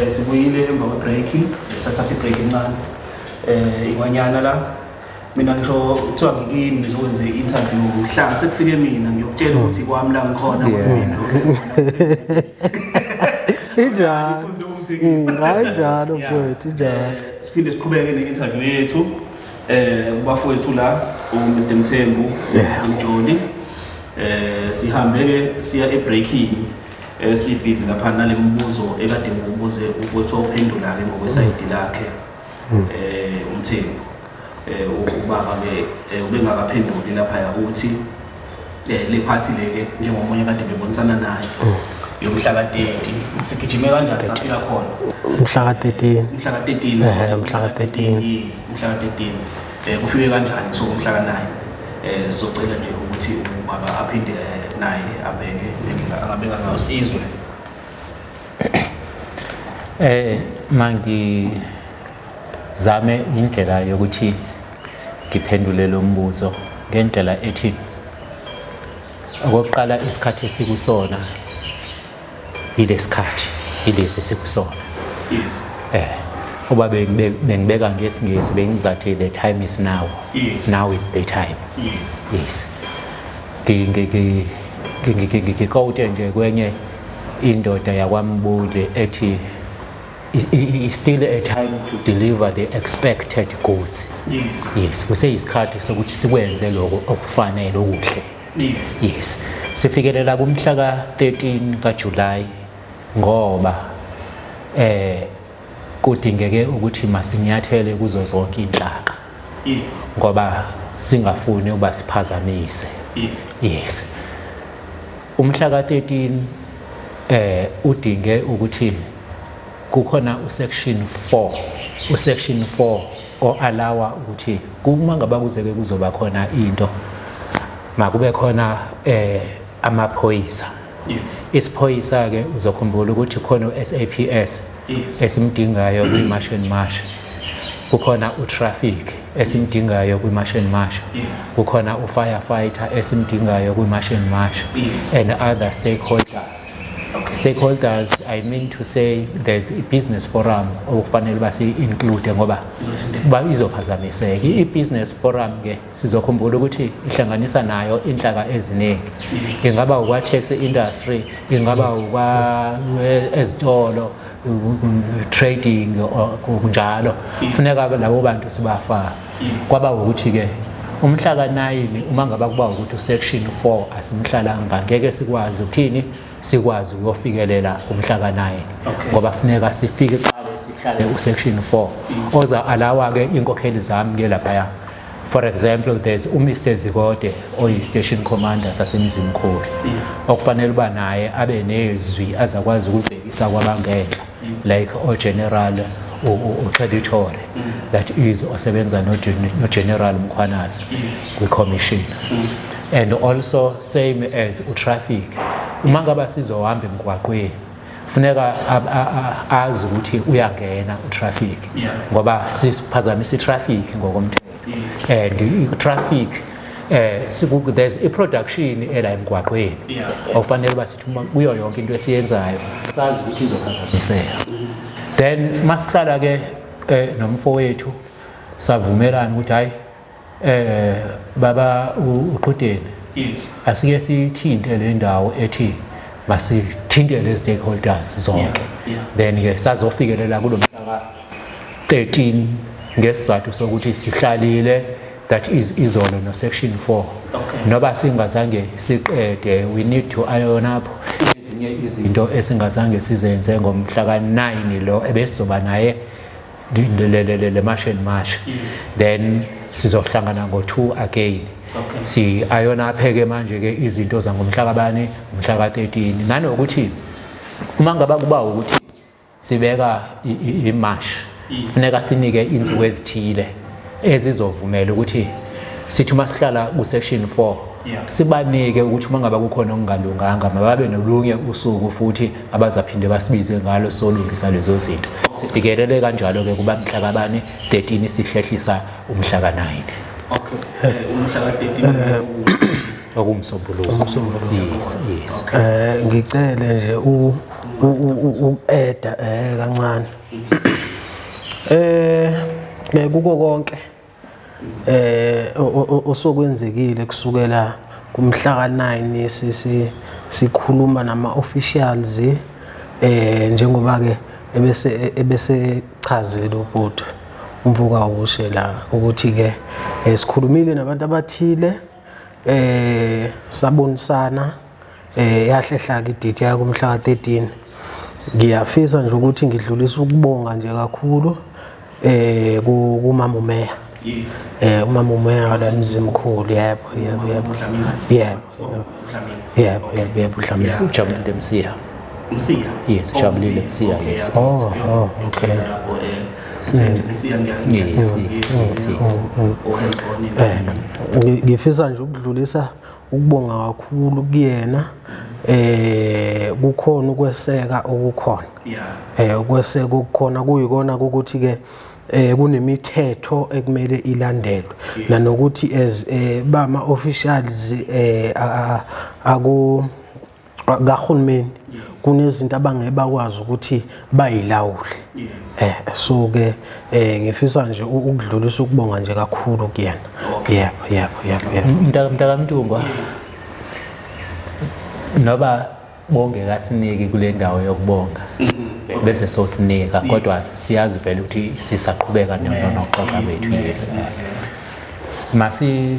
Sibuyile emva kwe-break, sathatha i-break encane. Ikwanyana la mina ngisho kuthiwa ngikini ngizokwenza i-interview, mhla sekufike mina ngiyokutshela ukuthi kwami la ngikhona mina. Injalo. Hayi, njalo mfowethu, injalo. Siphinde siqhubeke ne-interview yethu kubafowethu la, uMr Mthembu, Mr Mjoli. Sihambe ke siya ebreakini, sibhizi lapha nale mibuzo ekade ngikubuze umfowethu, ophendula ke ngokwesayidi lakhe uMthembu. Ubaba ke ubengakaphenduli lapha, uthi le phathi leke njengomunye kade bebonisana naye yomhla ka-30, sigijime kanjani safika khona? Mhla ka-13. Mhla ka-13. Ehhe, mhla ka-13. Yes, mhla ka-13. Kufike kanjani so umhla ka-9? Socela nje ukuthi ubaba aphinde naye abeke ngendlela angabeka ngayo, sizwe. Mangizame indlela yokuthi ngiphendule lo mbuzo ngendlela ethi, okokuqala, isikhathi esikusona yilesikhathi yilesi sikusona. Uba bengibeka ngesiNgisi bengizathi the time is now. Now is the time. Yes, ngi-quote nje kwenye indoda yakwaMbule ethi is still a time to deliver the expected goods. Yes, kuseyisikhathi sokuthi sikwenze lokho okufanele, okuhle. Yes, sifikelela kumhla ka-13 kaJuly ngoba kudingeke ukuthi masinyathele kuzo zonke inhlaka ngoba singafuni uba siphazamise. Yes, umhla ka-13 udinge ukuthi kukhona usection 4, usection 4 o-allowa ukuthi kuma ngaba kuze-ke kuzoba khona into, makube khona amaphoyisa. Isiphoyisa ke uzokhumbula ukuthi khona u-SAPS esimdingayo kwi-March and March, kukhona utraffic esimdingayo kwi-March and March, kukhona u-firefighter esimdingayo kwi-March and March and other stakeholders. Stakeholders, I mean to say there's a business forum okufanele basi-include ngoba Izothinteka. Ba izophazamiseka i-business forum ke. Sizokhumbula ukuthi ihlanganisa nayo inhlaka eziningi, ingaba ukwa-taxi industry, ingaba ukwa ezitolo, trading or kunjalo, funeka labo bantu sibafake. Kwaba ukuthi-ke umhla ka-9, uma ngaba kuba ukuthi usection 4 asimhlalanga, ngeke sikwazi ukuthini, sikwazi ukuyofikelela umhla ka-9 ngoba funeka sifike kuqale sihlale usection 4 oza allowa-ke inkokheli zami ke laphaya. For example, there's uMr Zikode oyi-station commander saseMzimkhulu okufanele uba naye abe nezwi azakwazi ukubhekisa kwabangenhla, like oGeneral uCreditore, that is osebenza noGeneral Mkhwanazi kwi-commission, and also same as utraffic. Uma ngaba sizohamba emgwaqweni, funeka azi ukuthi uyangena utraffic ngoba siphazamisa itraffic ngokomthetho and i-traffic there's i-production ela emgwaqweni okufanele uba sithi uma kuyo yonke into esiyenzayo sazi ukuthi izophazamiseka. Then masihlala ke nomfowethu savumelana ukuthi hayi, baba uQhudeni, asike sithinte le ndawo ethi masithinte le stakeholders zonke. Then ke sazofikelela kulo mhla ka-13 ngesizathu sokuthi sihlalile, that is izolo, no section 4. Noba singazange siqede, we need to iron up ezinye izinto esingazange sizenze ngomhla ka-9 lo ebesizoba naye le March and March. Then sizohlangana ngo-2 again, si iron up ke manje ke izinto zangomhla kabani, umhla ka-13, nanokuthi uma ngaba kuba ukuthi sibeka imarch, funeka sinike insuku ezithile ezizovumela ukuthi sithi uma sihlala ku-section 4 sibanike ukuthi uma ngaba kukhona okungalunganga, mababe nolunye usuku futhi abazaphinde basibize ngalo solungisa lezo zinto. Sifikelele kanjalo-ke kuba mhla kabani, 13, sihlehlisa umhla ka-9. Okay. Umhla ka-13. Okumsombuluko. Yes. Ngicele nje u Uku-eda kancane. Kuko konke osokwenzekile kusukela kumhla ka-9 sikhuluma nama officials, njengoba ke ebese chazile ubhuti umvuka ushe la ukuthi ke sikhulumile nabantu abathile, sabonisana, yahlehla ke i-date ya kumhla ka-13. Ngiyafisa nje ukuthi ngidlulise ukubonga nje kakhulu kumama uMeya. Umama uMeya la Mzimkhulu. Yebo, yebo, yebo. Dlamini. Yebo. Dlamini. Yebo, yebo, yebo, Dlamini. Ujabulile Msiya. Msiya. Yes, Oh, Ujabulile Msiya. Msiya, Okay, yes. yeah. Oh, oh, okay. Lapho uthende Msiya ngiya. Yes. Oh, hands on. Ngifisa nje ukudlulisa ukubonga kakhulu kuyena. Kukhona ukweseka okukhona. Ukweseka okukhona kuyikona ukuthi ke kunemithetho ekumele ilandelwe, nanokuthi as bama officials aku kahulumeni kunezinto abangeke bakwazi ukuthi bayilawule. So ke ngifisa nje ukudlulisa ukubonga nje kakhulu kuyena. Yebo, yebo, yebo, yebo. Mntaka Mntungwa. Noba bonge kasiniki kule ndawo yokubonga, bese sosinika, kodwa siyazi vele ukuthi sisaqhubeka noxoxa kwethu. Yes, masi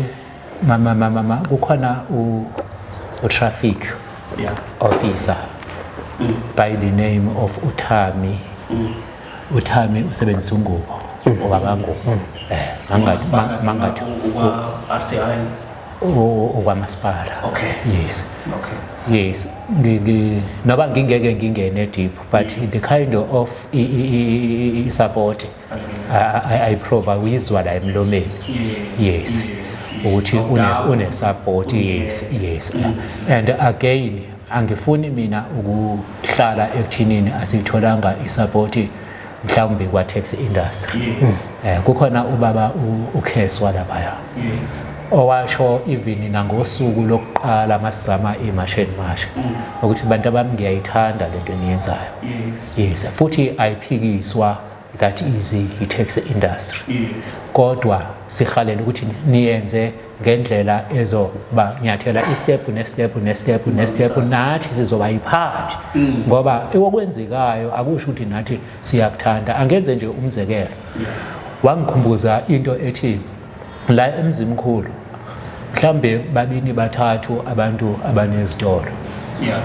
ma ma ma ma kukhona u traffic officer by the name of uThami. uThami usebenzisa ungubo owakangubo, mangathi mangathi Ukwa RTI. Okwamasipala. Yes. Yes, noba ngingeke ngingene deep, but the kind of support I provide uyizwa la emlomeni. Yes. Ukuthi No doubt. Une support. Yes, and again angifuni mina ukuhlala ekuthinini asitholanga i-support mhlawumbe kwa taxi industry. Kukhona ubaba uKheswa laphaya owasho even nangosuku lokuqala masizama i-March and March ukuthi bantu abami, ngiyayithanda lento eniyenzayo. Yes, futhi ayiphikiswa that is i-taxi industry, kodwa sihalela ukuthi niyenze ngendlela ezoba nyathela i-step ne-step ne-step ne-step, nathi sizoba yiphathi, ngoba okwenzekayo akusho ukuthi nathi siyakuthanda. Angenze nje umzekelo, wangikhumbuza into ethi la eMzimkhulu mhlambe babini bathathu abantu abanezitolo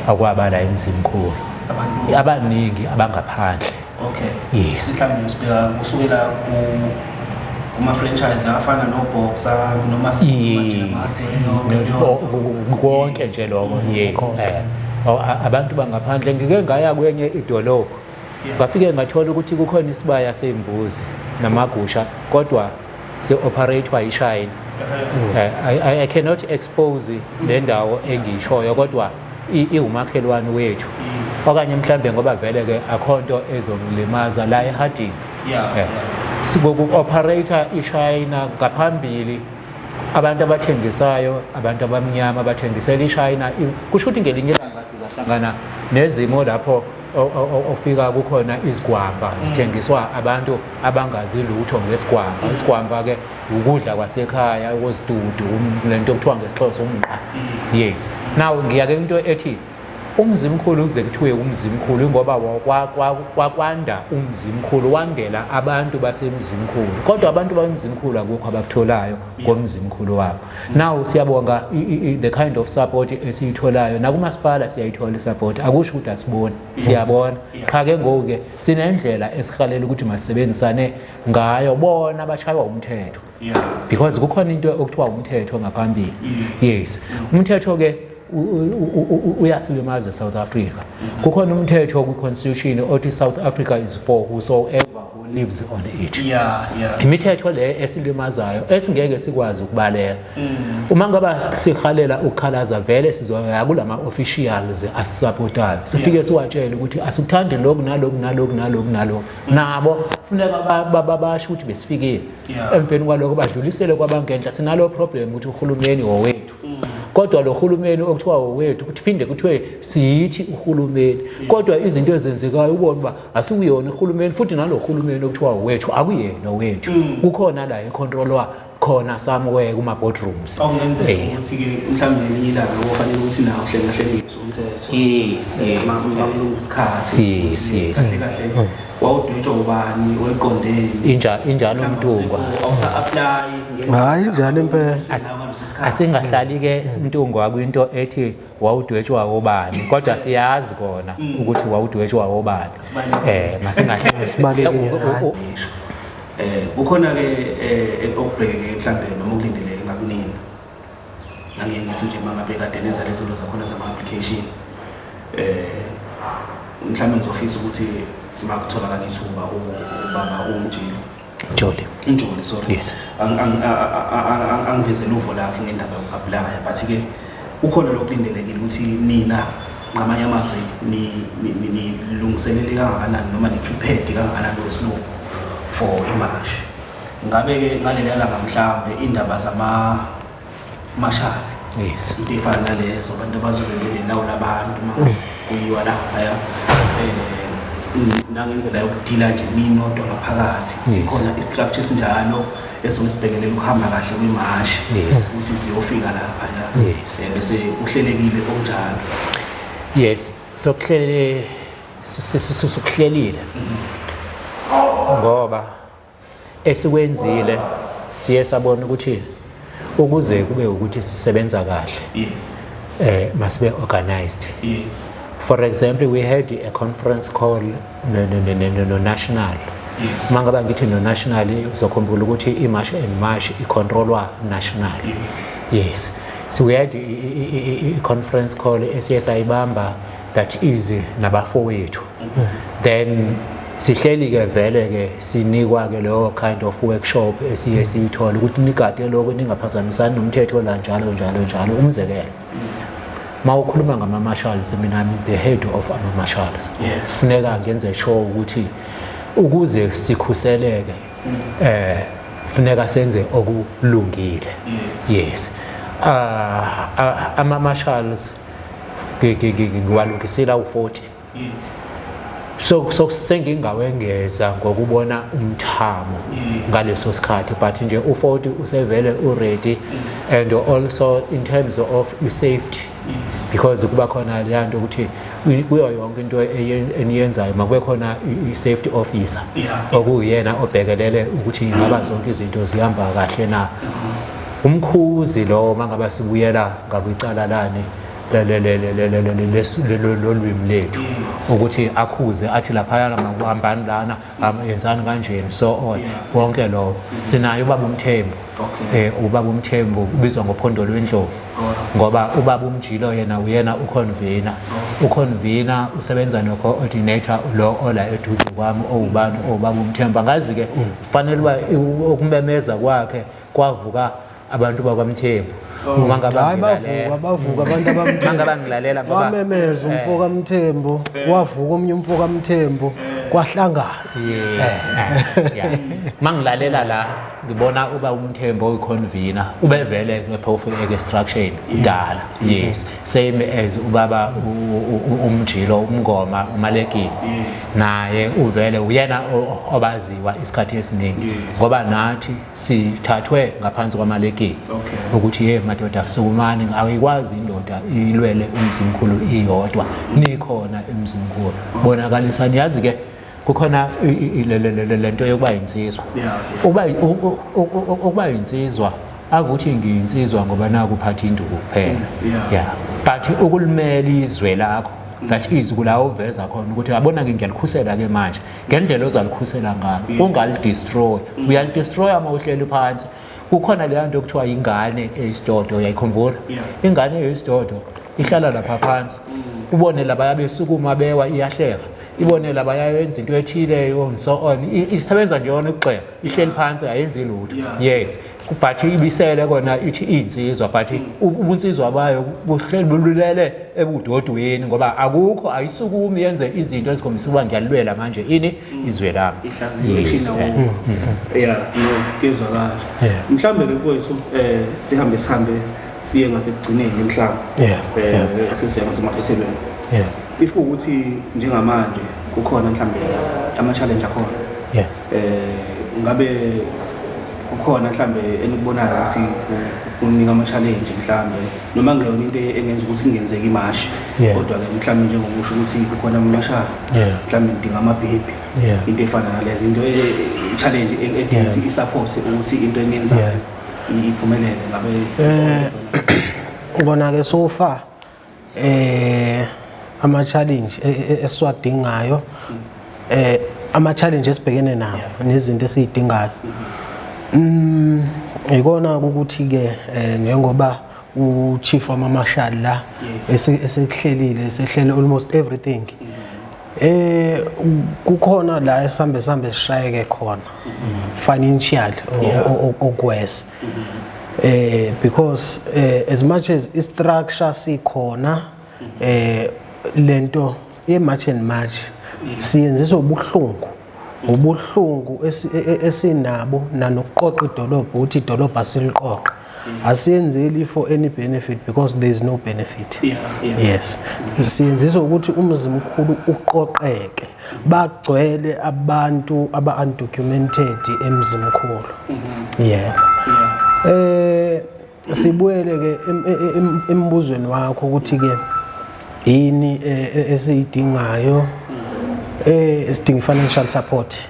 akwabala eMzimkhulu, Abantu abaningi abangaphandle. Yes. Mhlawumbe sibheka kusukela ku kuma franchise la afana no Boxer noma Yes. Konke nje lokho, yes. Abantu bangaphandle, ngike ngaya kwenye idolobha, ngafike ngathola ukuthi kukhona isibaya sembuzi namagusha, kodwa se-operate-wa iShayina. I cannot expose le ndawo engiyishoyo, kodwa iwumakhelwane wethu, okanye mhlambe ngoba vele ke akhonto ezongilimaza la eHarding. Sikoku-operate iShayina ngaphambili, abantu abathengisayo, abantu abamnyama bathengisela iShayina. Kusho ukuthi ngelinye ilanga sizahlangana nezimo lapho ofika kukhona izigwamba zithengiswa abantu abangazi lutho ngesigwamba. Isigwamba ke ukudla kwasekhaya okozidudu, lento okuthiwa ngesiXhosa umqa. Yes, now ngiyake into ethi uMzimkhulu uze kuthiwe uMzimkhulu ngoba kwakwanda uMzimkhulu, wandela abantu baseMzimkhulu, kodwa abantu baseMzimkhulu akukho abakutholayo ngomzimkhulu wabo. Now siyabonga the kind of support esiyitholayo nakumasipala, siyayithola i-support, akusho ukuthi asiboni, siyabona. Qha ke ngoku ke sinendlela esihalela ukuthi masebenzisane ngayo bona abashaywa umthetho, because kukhona into okuthiwa umthetho ngaphambili. Yes, umthetho ke uyasilimaza South Africa. Kukhona umthetho kwi-constitution othi South Africa is for whosoever who lives on it. Imithetho le esilimazayo esingeke sikwazi ukubaleka. Uma ngaba sihalela ukukhalaza, vele sizoya kulama officials asupportayo, sifike siwatshele ukuthi asikuthandi lokhu naloku naloku naloku naloku. Nabo funeka basho ukuthi besifikile. Emveni kwalokho badlulisele kwabangenhla. Sinalo problem ukuthi uhulumeni wowethu. Kodwa lo hulumeni okuthiwa owethu kuphinde kuthiwe siyithi uhulumeni, kodwa izinto ezenzekayo ubona uba asikuyona uhulumeni, futhi nalo hulumeni okuthiwa owethu akuyena owethu. Kukhona la econtrolwa khona somewhere kuma boardrooms. Okungenzeka ukuthi-ke mhlawumbe ngelinye ilanga kufanele ukuthi nawo uhlengahlengise umthetho. Yes. Makulunga isikhathi. Yes. Kahle kahle wawudwetshwa ubani, weqondeni. Injalo Mntungwa. Awusa-apply. Hhayi, injalo impela. Asingahlali-ke Mntungwa kwinto ethi wawudwetshwa obani, kodwa siyazi kona ukuthi wawudwetshwa obani. Masingahlali. Sibalekile, hhayi. Kukhona ke okubhekeke mhlambe noma okulindeleke ngakunini. Angeke ngithi nje mangabe kade nenza lezi zinto zakhona zama application. Mhlambe ngizofisa ukuthi makutholakala ithuba ubaba uMjilo. Mjoli. Mjoli, sorry. Yes. Angiveze luvo lakhe ngendaba yoku-apply, but ke ukhona lokulindelekile ukuthi nina ngamanye amazwi nilungiselele kangakanani noma ni prepared kangakanani wesilungu for imashi. Ngabe ke ngaleli langa mhlambe indaba zama mashali. Yes. Into efana nalezo abantu abazobe belawula abantu uma kuyiwa laphaya, nangendlela yokudila nje ninodwa ngaphakathi. Sikhona i-structure esinjalo esoke sibhekelele ukuhamba kahle kwimashi. Ukuthi siyofika laphaya. Bese uhlelekile okunjalo. Yes, sokuhlelile, sokuhlelile. Ngoba esikwenzile siye sabona ukuthi ukuze kube ukuthi sisebenza kahle. Yes. Must be organized. Yes. For example, we had a conference call no national. Yes. Mangaba ngithi no national, uzokhumbula ukuthi i March and March i controlwa national. Yes. Yes. So we had a conference call esiye sayibamba that is nabafowethu. Then sihleli ke vele ke sinikwa ke leyo kind of workshop esiye siyithola ukuthi nigade lokho ningaphazamisani nomthetho la njalo njalo njalo. Umzekelo, mawukhuluma ngama marshals, mina I'm the head of ama marshals. Yes. Funeka ngenze sure ukuthi ukuze sikhuseleke funeka senze okulungile. Yes. Yes. Ama marshals ngiwalungisela u40. Yes. So sengingawengeza ngokubona umthamo Yes. ngaleso sikhathi, but nje u40 usevele uready, and also in terms of safety. Yes. Because kuba khona le nto ukuthi kuyo yonke into eniyenzayo makube khona i-safety officer. Yeah. Okuyena obhekelele ukuthi ingaba zonke izinto zihamba kahle na. Umkhuzi lo mangaba sibuyela ngakwicala lani lolwimi lethu. Yes. Ukuthi akhuze athi laphayana makuhambani lana, yenzani kanjeni, so on. Yeah. Konke lokho. Sinaye ubaba uMthembu. Okay. Ubaba uMthembu ubizwa ngophondo lwendlovu. Alright. Ngoba ubaba uMjilo yena uyena uconvener. Oh. Uconvener usebenza no coordinator lo ola eduze kwami owubani owubaba uMthembu. Angazi ke kufanele uba ukumemeza kwakhe kwavuka abantu bakwaMthembu. Uma ngabe Hayi, ngilalela. bavuka abantu abaMthembu. Uma ngabe ngilalela ngoba Wamemeza umfo kaMthembu, wavuka omnye umfo kaMthembu, kwahlangana. Yes. Yeah. Mangilalela la ngibona uba uMthembu oyiconvener ubevele ngephofu extraction kudala. Yes. Same as ubaba uMjilo umngoma uMalekini. Yes. Naye uvele uyena obaziwa isikhathi esiningi. Yes. Ngoba nathi sithathwe ngaphansi kwaMalekini. Okay. Ukuthi hey madoda sukumani, ayikwazi indoda ilwele umzimkhulu iyodwa, nikhona emzimkhulu. Bonakalisani, yazi ke kukhona lento yokuba insizwa. Yeah, yeah. Ukuba insizwa akuthi ngiyinsizwa ngoba naku uphatha induku kuphela. Yeah. Yeah. But ukulimela izwe lakho, that is kula uveza khona ukuthi yabona ke ngiyalikhusela ke manje ngendlela ozalikhusela ngayo, ungalidestroy. Uyalidestroy uma uhleli phansi. Kukhona le nto okuthiwa ingane eyisidodo, uyayikhumbula? Yeah. Ingane eyisidodo ihlala lapha phansi. Ubone laba besukuma bewa iyahleka. Ibone laba yayenza into ethile and so on. Isebenza nje yona ukugxeka, ihleli phansi ayenzi lutho. Yeah. Yes. But ibisele kona ithi insizwa, but ubunsizwa bayo buhleli bululele ebudodweni ngoba akukho, ayisukumi yenze izinto ezikhombisa ukuba ngiyalwela manje ini izwe lami. Ihlaziyo Yes. eshina wonke. Yeah, no, kezwakala. Yeah. Mhlambe ke mfowethu sihambe sihambe Siye ngasekugcineni mhlawumbe. Sesiya ngasemaphethelweni. If ukuthi njengamanje kukhona mhlambe ama challenge akhona. Ngabe kukhona mhlambe enikubonayo ukuthi kunika ama challenge mhlambe noma ngeyona into engenza ukuthi kungenzeki imashi, kodwa ke mhlambe njengokusho ukuthi kukhona amashara, mhlambe ngidinga amabhebhi, into efana nalezi into challenge edinga ukuthi i-support ukuthi into eniyenzayo iphumelele ngabe. Ubona ke so far ama challenge esiwadingayo, ama challenge esibhekene nawo nezinto esizidingayo, ikona ukuthi ke njengoba u chief wamamashali la esekuhlelile, esehlele almost everything, kukhona la esambe sambe sishayeke khona financial okwes, because as much as i-structure sikhona, lento ye March and March siyenziswa ubuhlungu esinabo nanokuqoqa idolobha, ukuthi idolobha siliqoqa, asiyenzeli for any benefit because there is no benefit. Yes, siyenziswa ukuthi uMzimkhulu uqoqeke, bagcwele abantu aba undocumented eMzimkhulu. Sibuyele ke embuzweni wakho ukuthi ke yini esiyidingayo. Sidinga financial support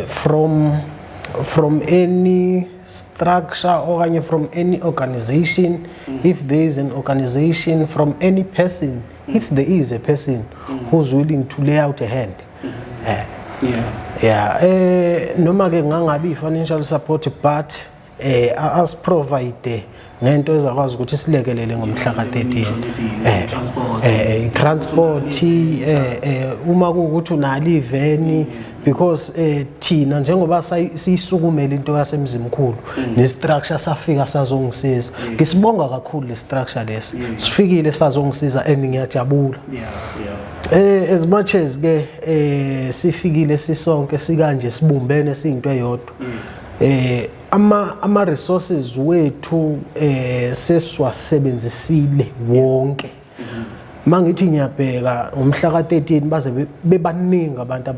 from any structure okanye from any organization, if there is an organization, from any person, if there is a person who's willing to lay out a hand. Noma ke ngangabi financial support, but as provide ngento ezakwazi ukuthi silekelele ngomhla ka-13, i-transport, uma kuwukuthi unalo iveni, because thina njengoba siyisukumele into yaseMzimkhulu ne-structure safika sazongisiza, ngisibonga kakhulu le structure lesi, sifikile sazongisiza and ngiyajabula. As much as ke sifikile sisonke sikanje sibumbene siyinto eyodwa, ama resources wethu sesiwasebenzisile wonke. Mangithi ngiyabheka ngomhla ka-13 baze bebaningi abantu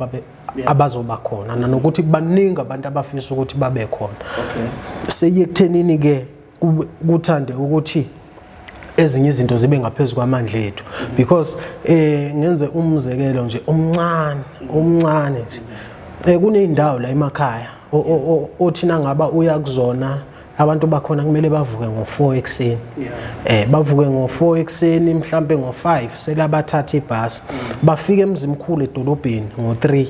abazoba khona, nanokuthi baningi abantu abafisa ukuthi babe khona. Seye kuthenini ke kuthande ukuthi ezinye izinto zibe ngaphezulu kwamandla ethu, because ngenze umzekelo nje omncane nje, kuneyindawo la emakhaya othi nangaba uya kuzona abantu bakhona kumele bavuke ngo4 ekseni, bavuke ngo4 ekseni, mhlambe ngo5 selabathatha ibhasi, bafike eMzimkhulu edolobheni ngo3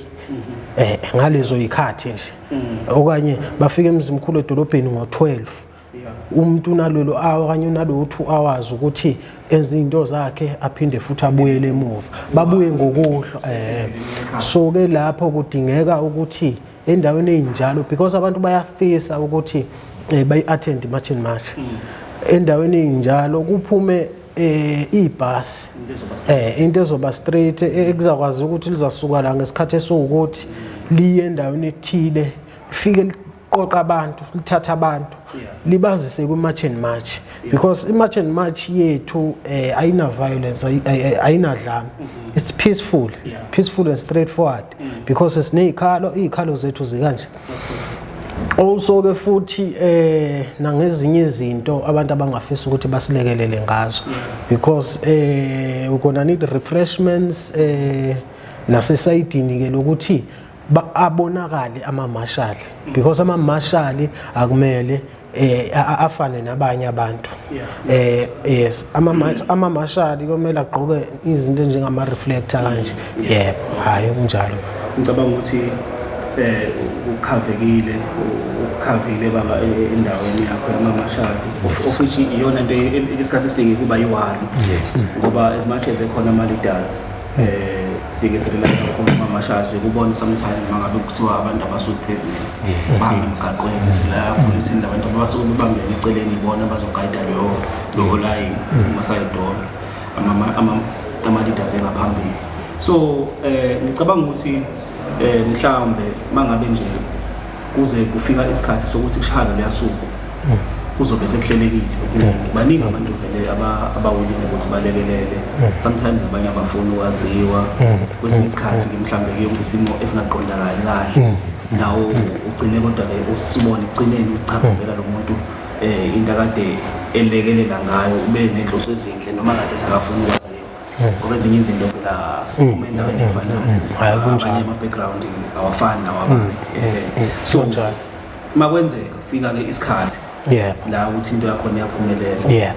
ngalezo ikhathi nje, okanye bafike eMzimkhulu edolobheni ngo12. Umuntu unalelo hour okanye unalo 2 hours ukuthi enze izinto zakhe aphinde futhi abuyele emuva, babuye ngokuhlwa. So ke lapho kudingeka ukuthi endaweni eyinjalo, because abantu bayafisa ukuthi bayi-attend March and March, endaweni eyinjalo kuphume ibhasi, into ezoba straight, ekuzakwazi ukuthi lizasuka la ngesikhathi esiwukuthi liye endaweni ethile, lifike liqoqa abantu, lithatha abantu, libazise kwi-March and March, because i-March and March yethu ayina violence, ayinadlame, it's peaceful, it's peaceful and straightforward, because sinezikhalo, izikhalo zethu zikanje. Also ke futhi nangezinye izinto abantu abangafisa ukuthi basilekelele ngazo, because we're gonna need refreshments, nasesayidini ke lokuthi abonakale ama-marshal, because ama-marshal akumele afane nabanye abantu. Yes, ama-marshal kumele agqoke izinto njengama reflector kanje. Yebo, hayi kunjalo. Ngicabanga ukuthi ukhavekile, ukhavile baba endaweni yakho yama-marshal, of which iyona into isikhathi esiningi kuba yi-worry, ngoba as much as ekhona ama-leaders, sike sirely kakhulu ama-marshals ukubona sometimes mangabe kuthiwa abantu abasuke pavement bahambe emgaqweni, sila kakhulu ekutheni labantu abasuke bebambene eceleni ibona bazogayida leyo line kuma-side onke, ama-leaders engaphambili. So ngicabanga ukuthi mhlawumbe mangabe nje kuze kufika isikhathi sokuthi kushaywe leyasuku, Kuzobe sekuhlelekile okuningi. Baningi abantu vele abawilling ukuthi balekelele. Sometimes abanye abafuni ukwaziwa. Kwesinye isikhathi-ke mhlawumbe ke isimo esingaqondakali kahle, nawo ugcine kodwa-ke usibone ekugcineni cha, phela lo muntu into akade elekelela ngayo ube nenhloso ezinhle, noma kade ethi akafuni ukwaziwa, ngoba ezinye izinto phela siphuma endaweni efanayo. Hhayi, kunjalo. Abanye ama-background awafani nawabanye. So Kunjalo. makwenzeka kufika-ke isikhathi la ukuthi into yakhona iyaphumelela,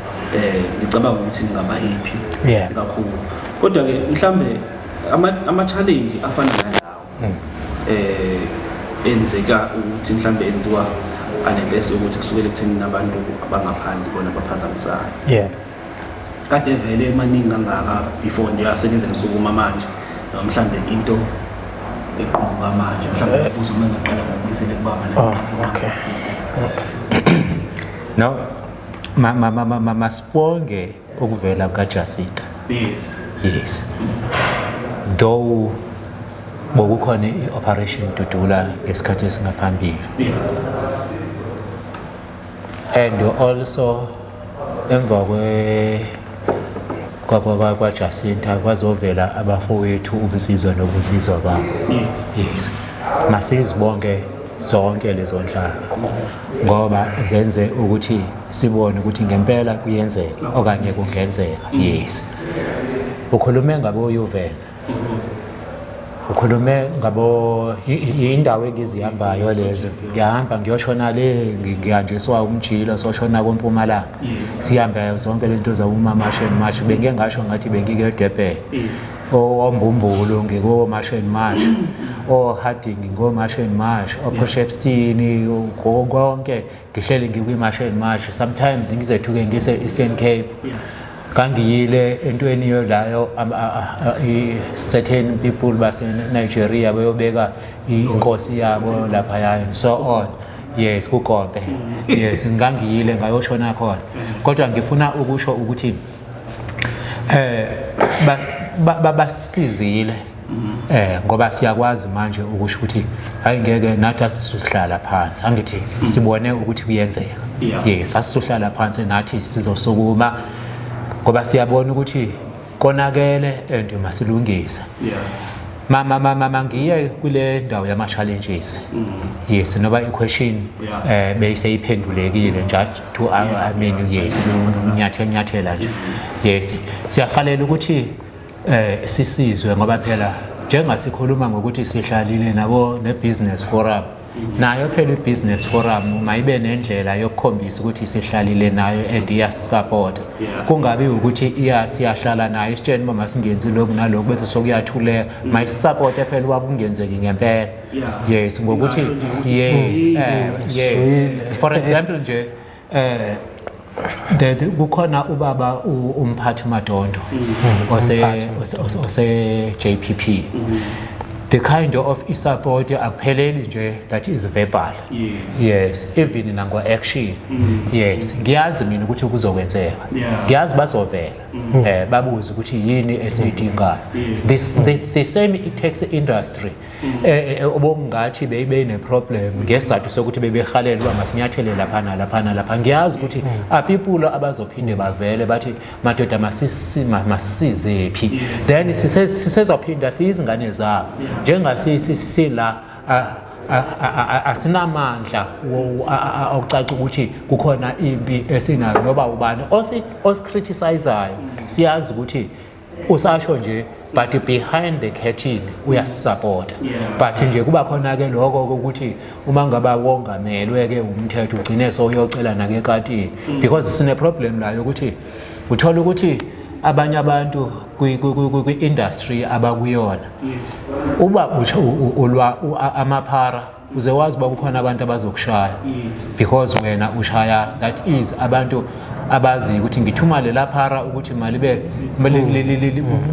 ngicabanga ukuthi ningaba happy kakhulu. Kodwa ke mhlambe ama challenge afana nalawo enzeka ukuthi mhlambe enziwa anenhloso ukuthi kusukele ekutheni nabantu abangaphandle bona baphazamisayo, kade vele emaningi kangaka before nje asenize nisukuma manje, noma mhlambe into equbuka manje? Mhlambe uzuma ngaqala ngokubuyisele kubaba. Oh, okay. No, ma ma ma ma, ma masibonge ukuvela kukaJacinta. Yes, though bokukhona i-Operation Dudula ngesikhathi esingaphambili, and also emva kwe kwa kwaJacinta kwazovela abafowethu ubunsizwa nobunsizwa babo. Yes, masizibonke zonke lezo nhlaka ngoba zenze ukuthi sibone ukuthi ngempela kuyenzeka okanye kungenzeka. Yes, ukhulume ngabo Yuven, ukhulume ngabo indawo engizihambayo lezo. Ngiyahamba ngiyoshona le, ngihanjiswa umjilo, soshona kompumalanga. Sihambe zonke lento zabuma-March and March. Bengike ngasho ngathi bengike eDurban, oMbumbulu ngiko-March and March, o-Harding ngo-March and March, o-Port Shepstone, konke ngihleli ngikwi-March and March. Sometimes ngizethuke ngise-Eastern Cape. Kangiyile entweni yolayo certain people base-Nigeria bayobeka inkosi yabo laphaya and so on. Yes, kukompe. Yes, ngangiyile ngayoshona khona. Kodwa ngifuna ukusho ukuthi basizile ngoba siyakwazi manje ukusho ukuthi hayi, ngeke nathi asizohlala phansi. Angithi sibone ukuthi kuyenzeka. Yes, asizohlala phansi nathi, sizosukuma ngoba siyabona ukuthi konakele and masilungise. Mama mama mangiye kule ndawo yama challenges. Yes, noba i-question beyiseyiphendulekile nje to I mean, yes, nyathela nyathela nje. Yes, siyahalela ukuthi sisizwe ngoba phela njengasikhuluma ngokuthi sihlalile nabo ne-business forum, nayo phela i-business forum mayibe nendlela yokukhombisa ukuthi sihlalile nayo and iyasisupport. Kungabi ukuthi iya siyahlala nayo isitsheni uba masingenzi lokhu nalokhu bese sokuyathuleka. Mayisupporte phela uba kungenzeki ngempela. Yes, ngokuthi Ingasho nje ukuthi yes, siyile. Yes, for example nje kukhona ubaba umphathi Madondo ose JPP. The kind of support akupheleli nje that is verbal. Yes, even nango action. Yes, ngiyazi mina ukuthi kuzokwenzeka. Ngiyazi bazovela babuze ukuthi yini esiyidingayo. This the same taxi industry obongathi beyibe ne problem ngesizathu sokuthi bebehalela uba masinyathele lapha nalapha nalapha. Ngiyazi ukuthi people abazophinde bavele bathi, "Madoda, masisizephi?" Then sisezophinda siyizingane zabo njengasisi sila asinamandla okucaca ukuthi kukhona impi esinayo noba ubani osicriticizayo. Siyazi ukuthi usasho nje, but behind the curtain uyasisupport. But nje kuba khona ke lokho ukuthi uma ngaba wongamelwe ke umthetho, ugcine sowuyocela nake ekatini, because sine problem la yokuthi uthola ukuthi abanye abantu kwi-industry abakuyona, uba usho ulwa amaphara, uze wazi uba kukhona abantu abazokushaya, because wena ushaya, that is abantu abaziyo ukuthi ngithuma lela phara ukuthi malibe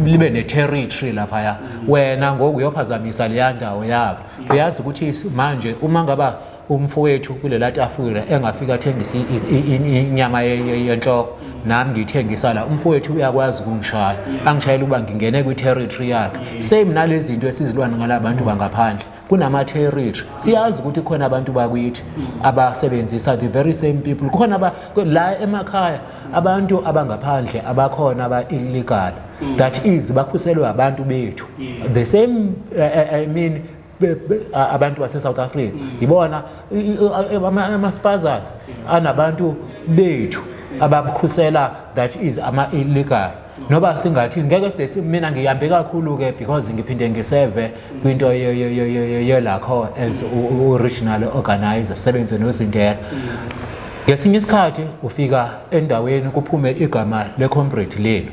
libe ne-territory laphaya. Wena ngoku uyophazamisa leya ndawo yabo. Uyazi ukuthi manje uma ngaba umfowethu kulela tafula engafika athengisa inyama yenhloko, nami ngiyithengisa la, umfowethu uyakwazi ukungishaya, angishayela ukuba ngingene kwi-territory yakhe. Same nalezi zinto esizilwana ngala bantu bangaphandle. Kunama territory, siyazi ukuthi khona abantu bakithi abasebenzisa the very same people. Kukhona la emakhaya abantu abangaphandle abakhona aba illegal, that is bakhuselwe abantu bethu, the same I mean abantu base South Africa ibona ama-spazas anabantu bethu abakhusela, that is ama illegal. Noba singathi ngeke sesi, mina ngihambe kakhulu ke because ngiphinde ngiseve kwinto yelakho as u-regional organizer, sebenze noZindela. Ngesinye isikhathi ufika endaweni kuphume igama le-comrade lenu,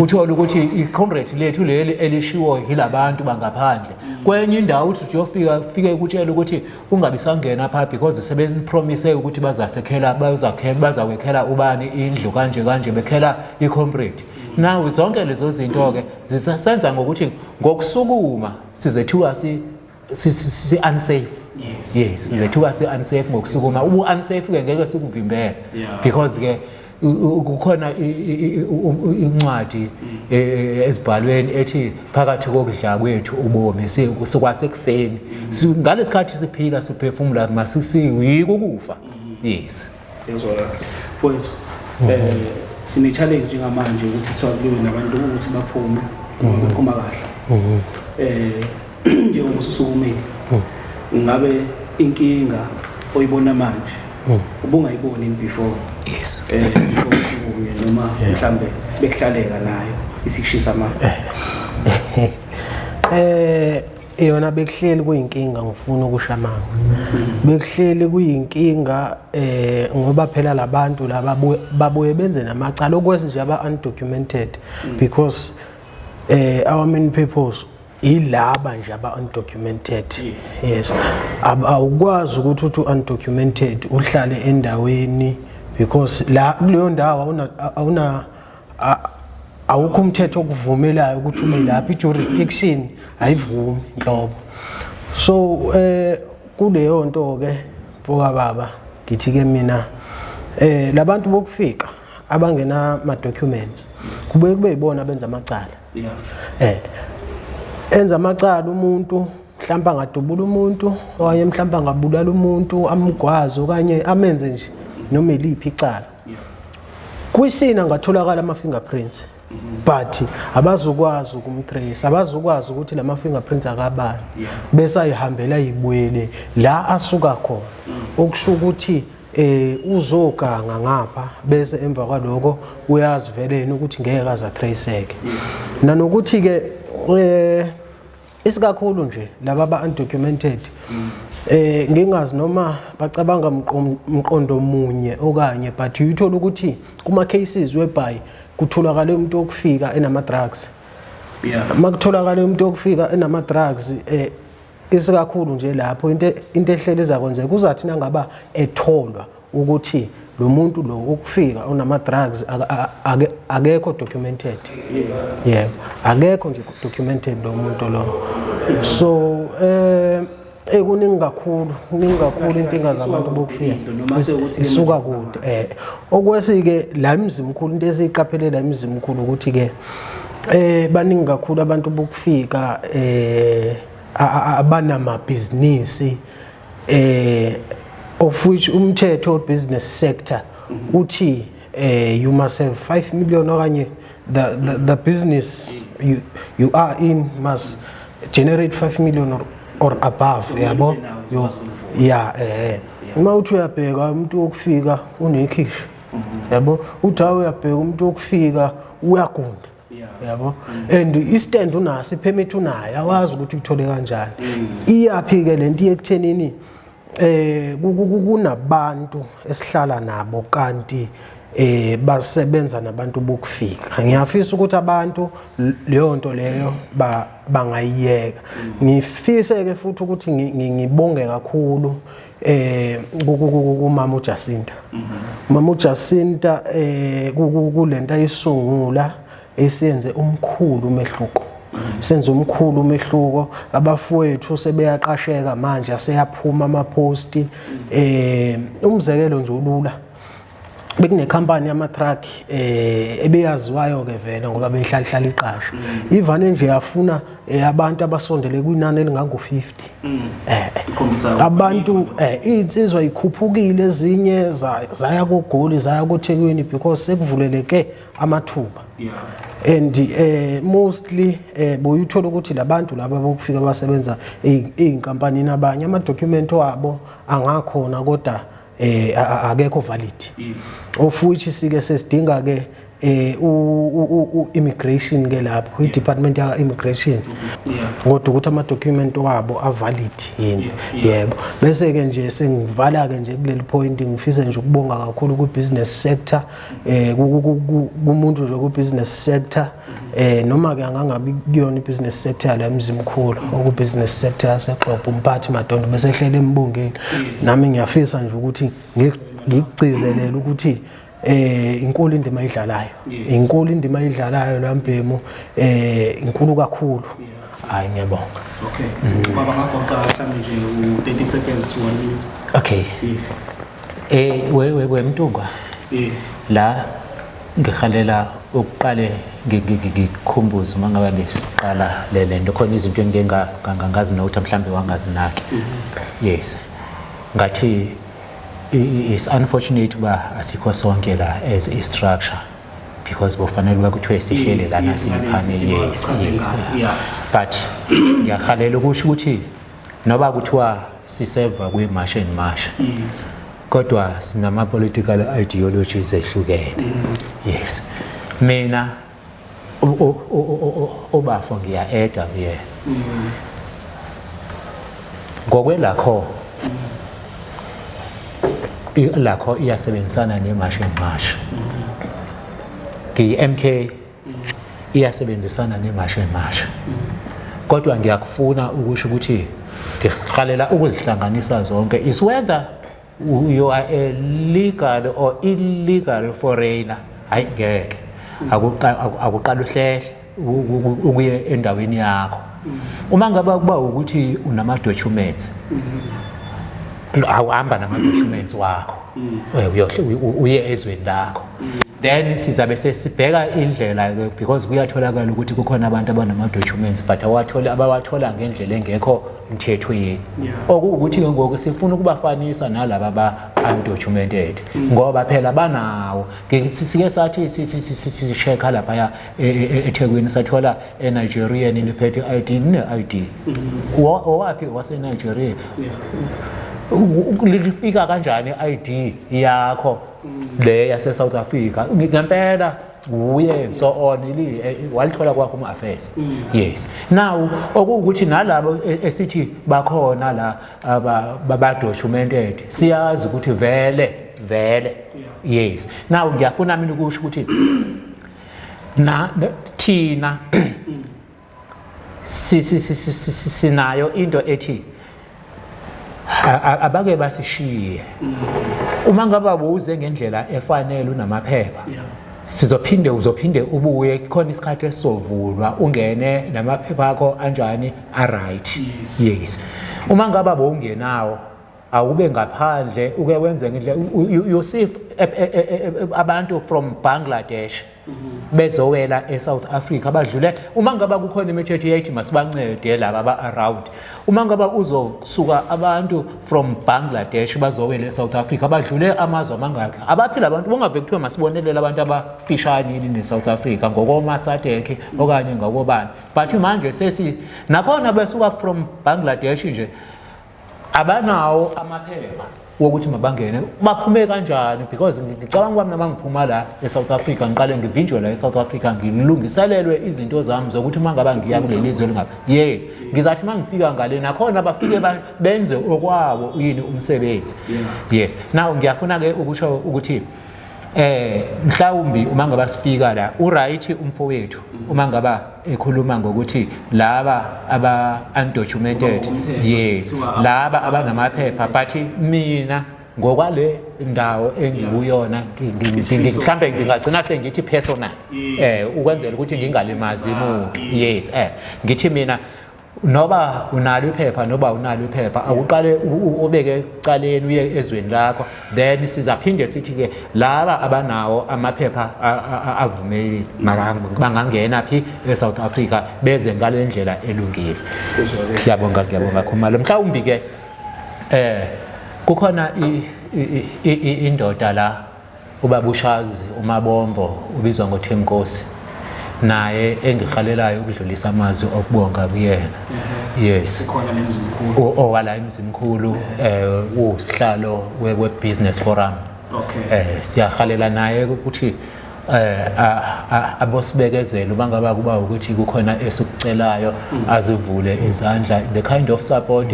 uthole ukuthi i-comrade lethu leli elishiwo yilabantu bangaphandle kwenye indawo, uthi uyofika fike kutshela ukuthi ungabi sangena pha because sebepromise ukuthi bazasekhela, bazakhela, bazawekhela ubani indlu kanje kanje, bekhela i-comrade. Now zonke lezo zinto ke zisenza ngokuthi ngokusukuma sizethuka si unsafe. Yes, sizethuka si unsafe ngokusukuma. Ubu unsafe ke ngeke sikuvimbele because ke kukhona incwadi ezibhalweni ethi phakathi kokudla kwethu ubomi sikwasekufeni. Ngalesikhathi siphila, siphefumula, masisiyiko ukufa. Yes. Yezwakala mfowethu. Sine challenge njengamanje ukuthi kuthiwa kuliwe nabantu ukuthi baphume noma bephuma kahle. Njengoba ususukumile, ngabe inkinga oyibona manje ubungayiboni in before? Yes. Before usukume, noma mhlambe bekuhlaleka nayo isikushisa manje? Yona bekuhleli kuyinkinga, ngifuna ukusho amanga. Bekuhleli kuyinkinga ngoba phela labantu laba babuye benze namacala okwesi nje aba undocumented, because our main purpose ilaba nje aba undocumented. Yes. Awukwazi ukuthi uthi undocumented uhlale endaweni because la kuleyo ndawo awuna awukho umthetho okuvumelayo ukuthi ube lapha, i-jurisdiction ayivumi nhlobo. So kuleyo nto ke mfoka baba, ngithi ke mina labantu bokufika abangena ma documents kubuye kube yibona abenza amacala. Enza amacala umuntu, mhlawumbe angadubula umuntu okanye mhlawumbe angabulala umuntu, amgwaze okanye amenze nje noma iliphi icala. Kwisina ngatholakala ama fingerprints, but abazukwazi ukumtrace, abazukwazi ukuthi lama fingerprints akabani, bese ayihambela ayibuyele la asuka khona, okusho ukuthi uzoganga ngapha, bese emva kwaloko uyazivelena ukuthi ngeke aze atraceke. Nanokuthi ke isikakhulu nje laba ba undocumented, ngingazi noma bacabanga mqondo munye okanye, but uyithola ukuthi kuma cases whereby kutholakala umuntu okufika enama drugs, makutholakala umuntu okufika enama drugs, isikakhulu nje lapho into ehleli izakwenzeka kuzathi nangaba etholwa ukuthi lo muntu lo ukufika unama drugs akekho documented. Yebo, akekho nje documented lo muntu lo. So kuningi kakhulu, kuningi kakhulu inkinga zabantu bokufika. Noma sekuthi isuka kude. Okwesike la eMzimkhulu, into esiyiqaphele la eMzimkhulu ukuthi ke baningi kakhulu abantu bokufika abanamabhizinisi, of which umthetho business sector uthi you must have 5 million okanye the business you are in must generate 5 million or above, yabo. Yeah, uma uthi uyabheka umuntu wokufika unekhishi, yabo, uthi uyabheka umuntu wokufika uyagunda, yabo, and istand unaso, ipermit unayo, awazi ukuthi uyithole kanjani. Iyaphi ke lento yekuthenini kunabantu esihlala nabo kanti basebenza nabantu bokufika. Ngiyafisa ukuthi abantu leyo nto leyo bangayiyeka. Ngifise ke futhi ukuthi ngibonge kakhulu kumama uJacinta. Mama uJacinta kulento ayisungula esiyenze umkhulu umehluko. Senze umkhulu umehluko, abafowethu sebeyaqasheka manje, aseyaphuma amaposti. Umzekelo nje ulula. Bekunekhampani yama-truck ebeyaziwayo ke vele ngoba beyihlala iqasha. Ivane nje yafuna abantu abasondele kwinani elingango-50. Ikhombisa Abantu iy'nsizwa ikhuphukile, ezinye zaya koGoli, zaya koThekwini because sekuvuleleke amathuba. And mostly boyuthola ukuthi labantu laba bokufika basebenza ey'nkampanini, abanye ama-document wabo angakhona kodwa akekho valid. Of which sike sesidinga ke immigration ke lapho, i-department ya immigration, kodwa ukuthi ama-document wabo avalid yini. Yebo, bese ke nje sengivala ke nje kuleli point, ngifise nje ukubonga kakhulu ku-business sector, kumuntu nje ku-business sector, noma ke angangabi kuyona i-business sector yala eMzimkhulu, oku-business sector yaseXhobo, umphathi Madondo bese ehlele embongeni. Nami ngiyafisa nje ukuthi ngikugcizelele ukuthi inkulu indima ayidlalayo. Inkulu indima ayidlalayo lambhemu, inkulu kakhulu. Hayi, ngiyabonga. Okay. Baba, ngagoqa mhlawumbe nje u-30 seconds to 1 minute. Okay. Yes. We Mntungwa. La ngihalela ukuqale ngikukhumbuze uma ngabe besiqala le lento, khona izinto engike ngazi nokuthi mhlambe wangazinaki. Yes. Ngathi it's unfortunate uba asikho sonke la as a structure because bofanele uba kuthiwe sihlele lana ngale siyiphane. system achaze ngayo, yeah. But ngiyahalela ukusho ukuthi noba kuthiwa siseva kwi-March and March, kodwa sinama political ideologies ehlukene. Yes, mina ubafo ngiya-eda kuyena ngokwelakho lakho iyasebenzisana ne-March and March, ngiyi-MK iyasebenzisana ne-March and March, kodwa ngiyakufuna ukusho ukuthi ngihalela ukuzihlanganisa zonke. Is whether you are a legal or illegal foreigner, hayi ngeke akuqala uhlehle ukuye endaweni yakho. Uma ngabe kuba ukuthi unama documents, awuhamba nama documents wakho, uye ezweni lakho, then sizabe sesibheka indlela ke because kuyatholakala ukuthi kukhona abantu abanama documents but awathola, abawathola ngendlela engekho mthethweni. Okuwukuthi ke ngoku sifuna ukubafanisa nalaba aba undocumented ngoba phela banawo. Sike sathi si-check-a laphaya eThekwini, sathola eNigerian liphethe i-ID, ne-ID owaphi waseNigeria. Lifika kanjani i-ID yakho le yase South Africa ngempela uye so on li walithola kwakho uma affairs? Yes. Now okuwukuthi nalabo esithi bakhona la aba baba documented, siyazi ukuthi vele vele. Yes. Now ngiyafuna mina ukusho ukuthi na thina sinayo into ethi abake basishiye. Uma ngabe uze ngendlela efanele unamaphepha, sizophinde uzophinde ubuye, khona isikhathi esizovulwa ungene namaphepha akho anjani a right. Yes. Uma ngabe bowungenawo, awube ngaphandle uke wenze ngendlela. You see abantu from Bangladesh bezowela eSouth Africa badlule. Uma ngaba kukhona imithetho yethi masibancede laba aba around, uma ngaba uzosuka abantu from Bangladesh bazowela eSouth Africa badlule amazwe amangaki, abaphila abantu bungave kuthiwe masibonelele abantu abafishane yini neSouth Africa ngokoma SADC okanye ngokobani. But manje sesi nakhona besuka from Bangladesh nje abanawo amaphepha wokuthi mabangene, baphume kanjani? Because ngicabanga ukuba mina mangiphuma la eSouth Africa ngiqale ngivinjwe la eSouth Africa, ngilungiselelwe izinto zami zokuthi uma ngaba ngiya kuleli zwe lingabe. Yes, ngizathi uma ngifika ngale nakhona bafike benze okwabo yini umsebenzi. Yes. Now ngiyafuna ke ukusho ukuthi mhlawumbi uma ngaba sifika la uright umfowethu uma ngaba ekhuluma ngokuthi laba aba undocumented. Ngokomthetho, yes, kuthiwa laba abanamaphepha, but mina ngokwale ndawo engikuyona Isifiso. mhlambe ngingagcina sengithi personal ukwenzela ukuthi ngingalimazi Isifiso umuntu. sakho. Yes, ngithi mina Noba unalo iphepha noba unalo iphepha, akuqale ubeke ecaleni uye ezweni lakho, then sizaphinde sithi ke laba abanawo amaphepha avumelile bangangena phi eSouth Africa beze ngale ndlela elungile. Ngiyabonga, ngiyabonga Khumalo. Mhlawumbi ke kukhona indoda la, ubaba uShazi uMabombo, ubizwa ngoThemkosi, naye engihalelayo ukudlulisa amazwi okubonga kuyena. Yes. Sikhona lemzimkhulu. Owala emzimkhulu, usihlalo we business forum. Siyahalela naye ukuthi abosibekezelo bangaba kuba ukuthi kukhona esikucelayo, azivule izandla, the kind of support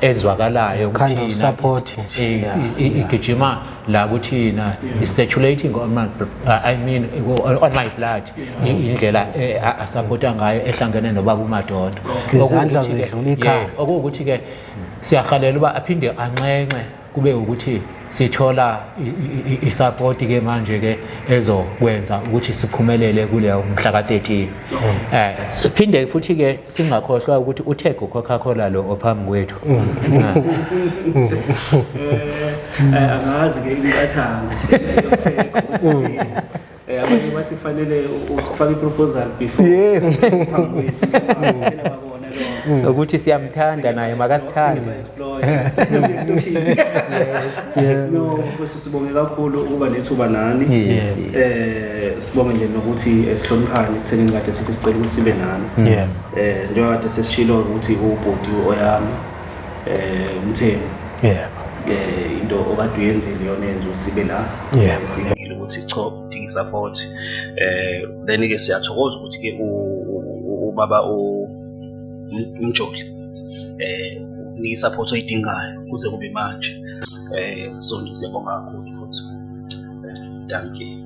ezwakalayo Kind of support nje, igijima la kuthina is circulating on my, I mean, on my blood, indlela asupporta ngayo ehlangene nobaba uMadondo. Izandla zidlula ikhanda. Yes, okuwukuthi ke siyahalela uba aphinde anxenxe kube ukuthi sithola i-support ke manje ke ezokwenza ukuthi siphumelele kuleyo mhla ka-13. Siphinde futhi ke singakhohlwa ukuthi uThego Coca-Cola lo ophambi kwethu. Angazi ke imiqathango yokuThego ukuthi ithini. Abanye bathi kufanele ufake i-proposal before phambi kwethu. Phela babona lo. Ukuthi siyamthanda naye makasithande. No, mfowethu, sibonge kakhulu ukuba nethuba nani. Sibonge nje nokuthi sihloniphane ekuthenini kade sithi sicela ukuthi sibe nani. Njengoba kade sesishilo ukuthi ubhuti oyami Mthembu. Into okade uyenzile iyona yenza ukuthi sibe la. Sibile ukuthi cha, udinga support. Then ke siyathokoza ukuthi ke ubaba uMjoli unika support oyidingayo kuze kube manje. So nje siyabonga kakhulu futhi. Dankie.